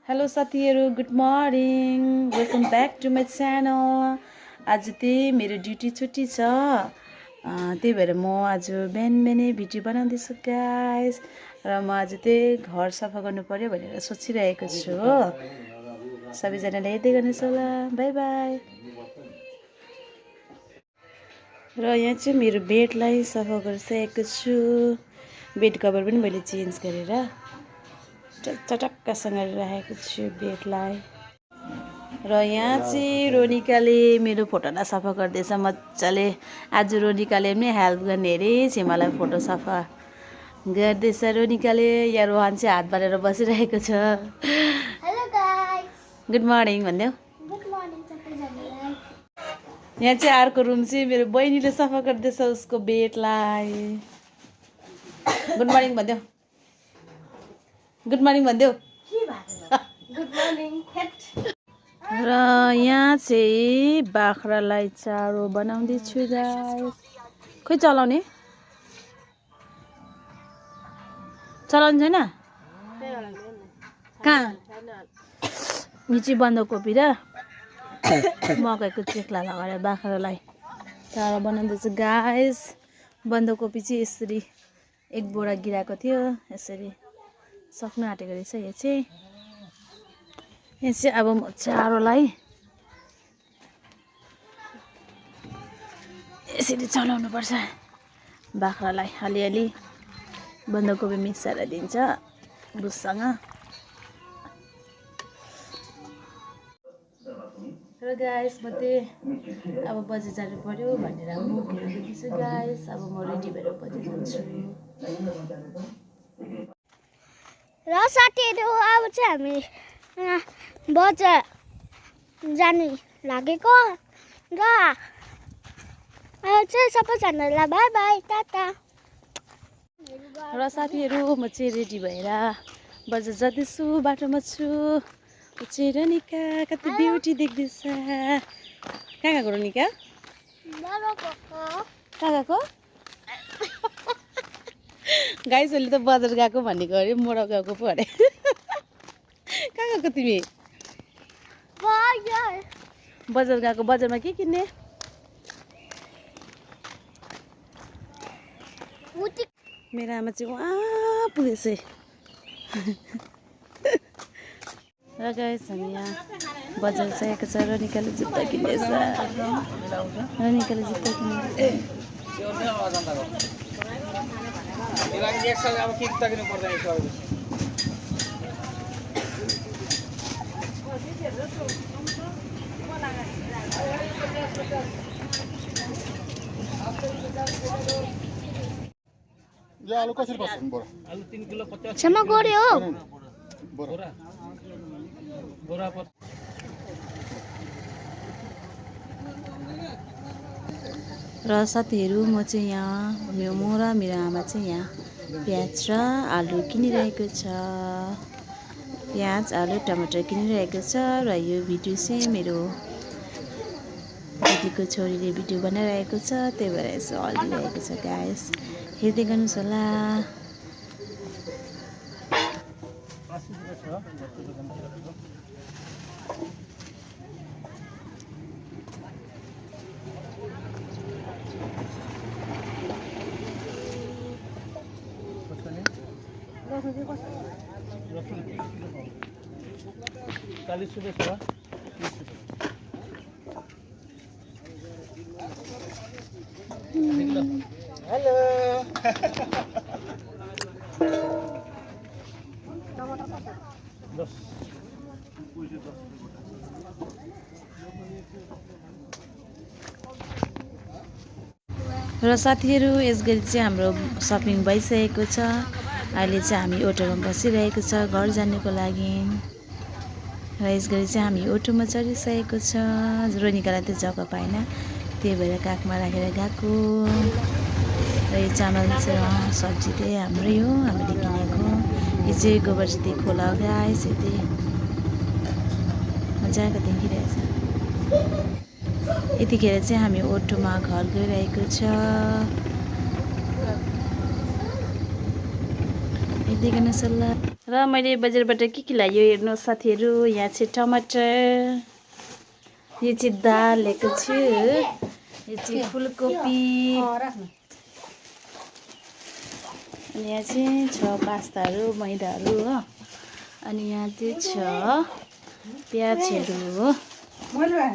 Hello साथीहरू, good morning, welcome back to my channel. आज चाहिँ मेरो ड्युटी छुट्टी छ, त्यही भएर म आज बिहानै भिडियो बनाउँदैछु गाइस। र म आज चाहिँ घर सफा गर्नु पर्यो भनेर सोचिरहेको छु हो। सबैजनाले हेर्दै गर्नुहोस् होला, बाई बाई। र यहाँ चाहिँ मेरो बेडलाई सफा गरिसकेको छु। बेड कभर पनि मैले चेन्ज गरेर चटक्कसँग राखेको छु बेडलाई। र यहाँ चाहिँ रोनिकाले मेरो फोटोलाई सफा गर्दैछ मजाले। आज रोनिकाले पनि हेल्प गर्ने अरे, छिमालाई फोटो सफा गर्दैछ रोनिकाले। यहाँ रोहन चाहिँ हात बालेर बसिरहेको छ। हेलो गाइस, गुड मर्निङ भन्देऊ। गुड मर्निङ सबैजनालाई। यहाँ चाहिँ अर्को रुम चाहिँ मेरो बहिनीले सफा गर्दैछ उसको बेडलाई। गुड मर्निङ भन्देऊ। गुड मर्निङ भन्देऊ। Good morning. र यहाँ चाहिँ बाख्रालाई चारो बनाउँदैछु गाइस। खोइ चलाउने छैन कहाँ? यो चाहिँ बन्दाकोपी र मकैको चेक्ला लगाएर बाख्रालाई चारो बनाउँदैछु गाइस। बन्दाकोपी चाहिँ यसरी एक बोरा गिराएको थियो, यसरी सक्नु आँटेको रहेछ। यो चाहिँ अब म चारोलाई यसरी चलाउनु पर्छ। बाख्रालाई अलिअलि बन्दाकोपी मिक्सर दिन्छ भुससँग। र गाइस म चाहिँ अब बजार जानु पर्यो भनेर मुखहरू देख्दैछु गाइस। अब म रेडी भएर बजार जान्छु। र साथीहरू, अब चाहिँ हामी बजार जानु लागेको र अब चाहिँ सबैजनालाई बाई बाई, टाटा। र साथीहरू, म चाहिँ रेडी भएर बजार जाँदैछु, बाटोमा छु। चाहिँ रोनिका कति ब्युटी देख्दैछ। कहाँ गएको रोनिका? कहाँ गएको? गाइसहरूले त बजार गएको भनेको अरे, मोडा गएको पो अरे। कहाँ गएको तिमी? बजार गएको। बजारमा के किन्ने? मेरो आमा चाहिँ वहाँ पुगेछ। र गाइस हामी यहाँ बजार चाहिएको छ। रोनिकाले जुत्ता किन्दैछ। रोनिकाले जुत्ता किन्दैछ। आलु कसरी पर्छ बोरा? आलु 3 किलो 50 क्षमा गर्यो हो। बोरा बोरा पर र साथीहरू, म चाहिँ यहाँ म र मेरो आमा चाहिँ यहाँ प्याज र आलु किनिरहेको छ। प्याज, आलु, टमाटर किनिरहेको छ। र यो भिडियो चाहिँ मेरो दिदीको छोरीले भिडियो बनाइरहेको छ, त्यही भएर यसो हल्लिरहेको छ गाइस। हेर्दै गर्नुहोस् होला। चालीस रुपये सवा। हेलो। र साथीहरू, यसगरी चाहिँ हाम्रो सपिङ भइसकेको छ। अहिले चाहिँ हामी अटोमा बसिरहेको छ घर जानुको लागि। र यसगरी चाहिँ हामी अटोमा चढिसकेको छ। रोनिकालाई त जग्गा पाएन, त्यही भएर काखमा राखेर गएको। र यो चामल चाहिँ सब्जी चाहिँ हाम्रै हो, हामीले किनेको। यो चाहिँ गोबरसिती खोला हो गाइस। यति मजाको देखिरहेछ। यतिखेर चाहिँ हामी अटोमा घर गइरहेको छ। यति गर्नुहोस् होला। र मैले बजारबाट के ल्यायो हेर्नुहोस् साथीहरू। यहाँ चाहिँ टमाटर, यो चाहिँ दाल ल्याएको छु, यो चाहिँ फुलकोपी, अनि यहाँ चाहिँ छ पास्ताहरू, मैदाहरू हो। अनि यहाँ चाहिँ छ प्याजहरू हो,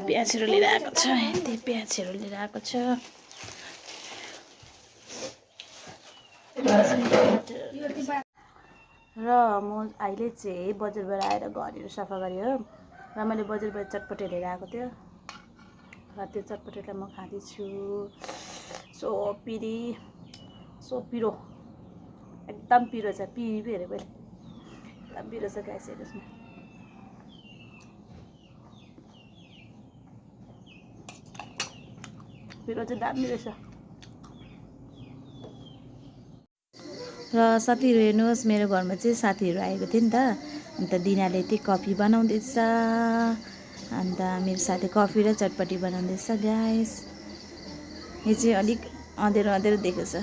प्याजहरू लिएर आएको छ, त्यही प्याजहरू लिएर आएको छ। र म अहिले चाहिँ बजारबाट आएर घरहरू सफा गरेँ हो। र मैले बजारबाट चटपटे लिएर आएको थियो र त्यो चटपटेलाई म खाँदैछु। सो पिरो एकदम पिरो छ, पिरो हेरेँ मैले एकदम पिरो छ गाइस, हेर्नुहोस् न। पिरो चाहिँ दामी रहेछ। र साथीहरू हेर्नुहोस्, मेरो घरमा चाहिँ साथीहरू आएको थियो नि त, अन्त दिनाले चाहिँ कफी बनाउँदैछ, अन्त मेरो साथी कफी र चटपटी बनाउँदैछ गाइस। यो चाहिँ अलिक अँध्यारो अँध्यारो देखेको छ,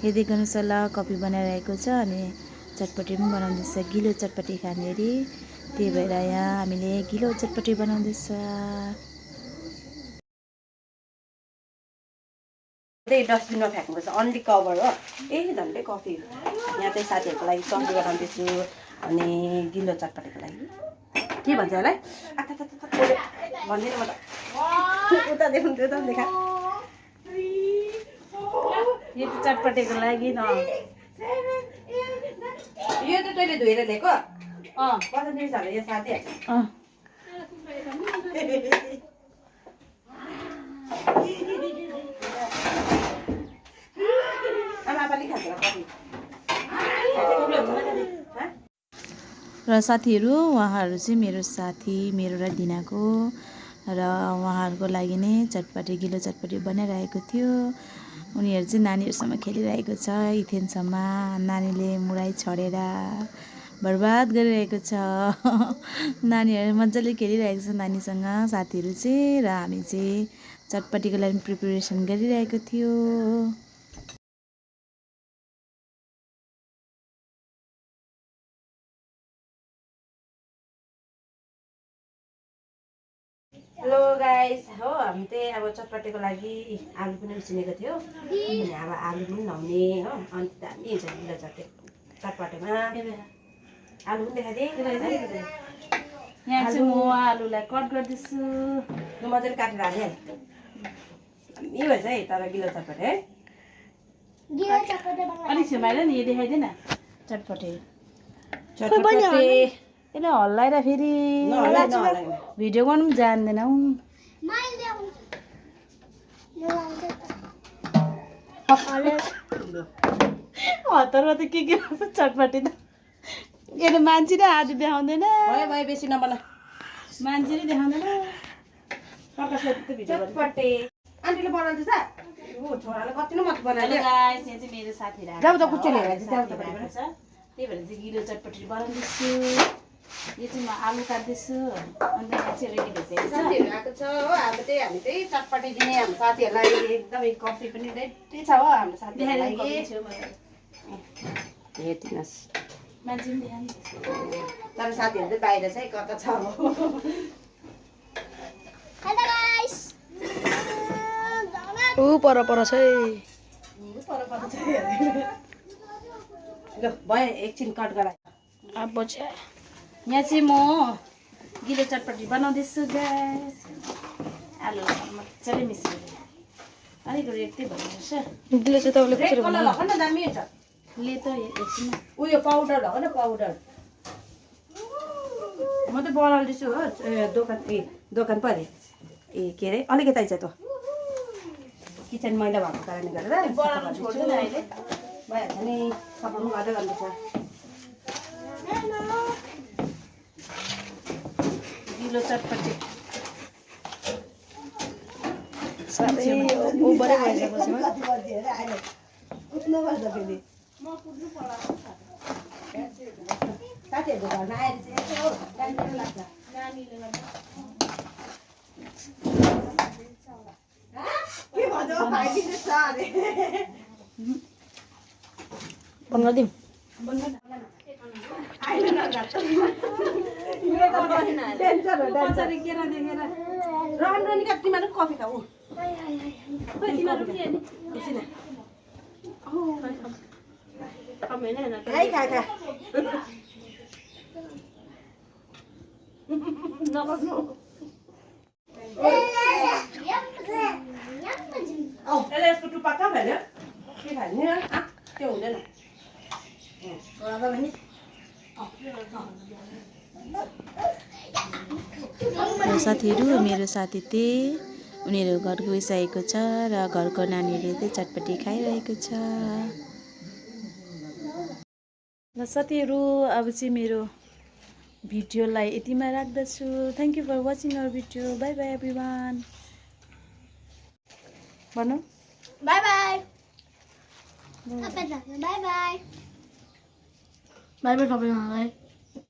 हेर्दै गर्नुहोस् ल। कफी बनाइरहेको छ अनि चटपटी पनि बनाउँदैछ, गिलो चटपटी खाने अरे, त्यही भएर यहाँ हामीले गिलो चटपटी बनाउँदैछ। त्यही डस्टबिनमा फ्याँक्नुपर्छ, अन्ली कभर हो। झन्डै कफी यहाँ चाहिँ साथीहरूको लागि कफी बनाउँदैछु अनि गिलो चटपटेको लागि के भन्छ होला है, भन्दिनँ म त, उता देखाउनु त्यो त देखा। यो चाहिँ चटपटेको लागि न, यो चाहिँ तैँले धोएर ल्याएको? बजारदेखि छ होला यो साथी। र साथीहरू उहाँहरू चाहिँ मेरो साथी, मेरो र दिनाको, र उहाँहरूको लागि नै चटपटी गिलो चटपटी बनाइरहेको थियो। उनीहरू चाहिँ नानीहरूसँग खेलिरहेको छ, इथेनसम्म नानीले मुराई छडेर बर्बाद गरिरहेको छ। नानीहरू मजाले खेलिरहेको छ नानीसँग, साथीहरू चाहिँ, र हामी चाहिँ चटपटीको लागि प्रिपरेसन गरिरहेको थियो। हेलो गाइस, हो हामी चाहिँ अब चटपटेको लागि आलु पनि उसिनेको थियो, अनि अब आलु पनि लाउने हो। अनि दामी हुन्छ गिलो चटपटेमा। आलु पनि देखाइदिएँ। यहाँ चाहिँ म आलुलाई कट गर्दैछु, मजाले काटेर हालिहाल। दामी भएछ है तर गिलो चटपटे है। अलिक छेउमा आएर नि, यो देखाइदिएन चटपटे। चटपटे यसले हल्लाएर फेरि भिडियो गर्नु पनि जान्दैन हौ। हतारमा त के चटपटे त यसले मान्छे नै आज देखाउँदैन, भयो बेसी नबना। मान्छे नै देखाउँदैन। चटपटे आन्टीले बनाउँदैछ, छोराले कति न मात्र बनाइदियो। यहाँ चाहिँ मेरो साथीहरू जाऊ त कुच्चो लिएर त्यही भएर चाहिँ गिलो चटपटी बनाउँदैछु। यो चाहिँ म आलु काट्दैछु, अन्त यहाँ चाहिँ रेडी भइसकेको छ। साथीहरू आएको छ हो, अब चाहिँ हामी चाहिँ चटपटी दिने हाम्रो साथीहरूलाई एकदमै कफी पनि रेडी छ हो हाम्रो साथीहरूलाई। हेरिदिनुहोस्, मान्छे पनि देखाउनु। तर साथीहरू चाहिँ बाहिर चाहिँ कता छ हो। पर छ ल भयो, एकछिन कट गराए। अब चाहिँ यहाँ चाहिँ म गिलो चटपटी बनाउँदैछु गाइस। आलुलाई मजाले मिसाएर अलिक रेड चाहिँ भन्नुपर्छ। गिलो चाहिँ तपाईँले कसरी कलर लगाउनु न, दामी हुन्छ। लेतो एकछिन उयो पाउडर लगाउनु न, पाउडर। म त बनाउँदैछु हो, दोकान पो अरे, के अरे अलिकति छ त किचन मैला भएको कारणले गर्दा बनाउनु छोड्दैन अहिले। भइहाल्छ नि, सफा पनि गर्दै गर्नुपर्छ। गिलो चटपटी साथीहरूको घरमा आएर चाहिँ यसो दामी लाग्छ। के भन्छ खाइदिँदैछ अरे। बन्द गरिदिउँ। कफी खाऊ खा यसको टुप्पा कहाँ भयो के खाने त्यो हुँदैन साथीहरू मेरो साथी त्यही उनीहरू घर गइसकेको छ र घरको नानीहरूले चाहिँ चटपटी खाइरहेको छ। ल साथीहरू अब चाहिँ मेरो भिडियोलाई यतिमा राख्दछु। Thank you for watching our video. Bye bye everyone. भनौँ bye bye bye bye bye bye सबैजनालाई।